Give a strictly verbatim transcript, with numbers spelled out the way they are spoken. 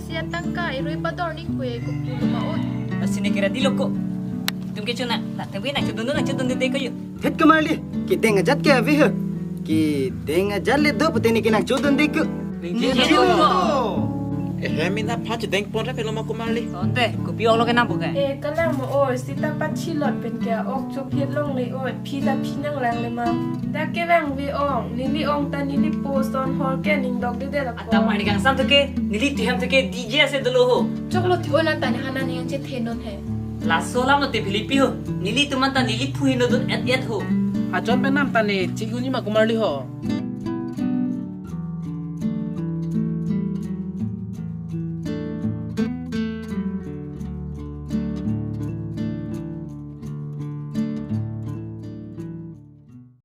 Si atangka irui pador ning kue kupu luma oi. Sini kira di loko. Tum ke chuna, na tum ke nang chodun nang chodun de ko yu. Het Kumarli, kedeng ajat ke ave he. Kedeng ajat le do pute ne ke nang chodun de ko. Ning ke do. Eh, he mina pha chedeng pon ra pelo ma Kumarli. Onte, kopi ong lo ke nang bukai. Eh, kalang mo oi, sita pachilot pen ke ok chophet longle oi, phi ta phi nang lang le ma. Dak ke vang ve ong, neli ong ta neli post on hor ke ning dok de de la. Atam ani kang sam to ke, neli tihem to ke D J ase dolo ho. Choklo thi oi la ta ne hana ne ang che thenon he. Laso lam lo te Philippi ho, neli tuman ta neli phu hino dun et et ho. Ajon pen nam ta ne, chik uni ma Kumarli ho.